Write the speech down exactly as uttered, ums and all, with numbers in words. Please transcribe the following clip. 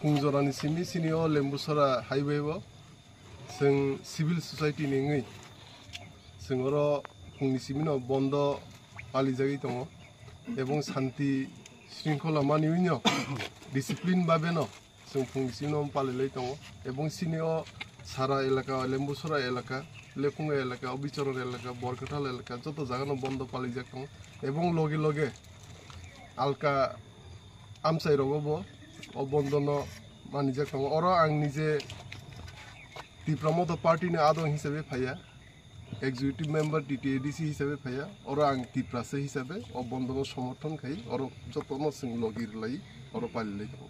Phungjorani simi sini o Lembusora highway o chwng civil society ni wngwi chwng oro phungni simi no bondo palijagwi tongo, ebong santi shringkhola maniwi no discipline babe no chwng phungni simi no palilai tongo, ebong sini o sara elaka, Lembusora elaka, Lephunga elaka, Obichoror elaka, Borkathal elaka, joto jaga no bondo palijak tongo, ebong loge loge alka amchai rogo bo o bondo no manijak tongo. Oro ang nije Tipra Motha Party ni adong hisabe phaiya, executive member T T A D C hisabe phaiya, oro ang Tiprasa hisabe o bondo no somorthon khai, oro joto no chwng logi rwlai, oro palilai tongo.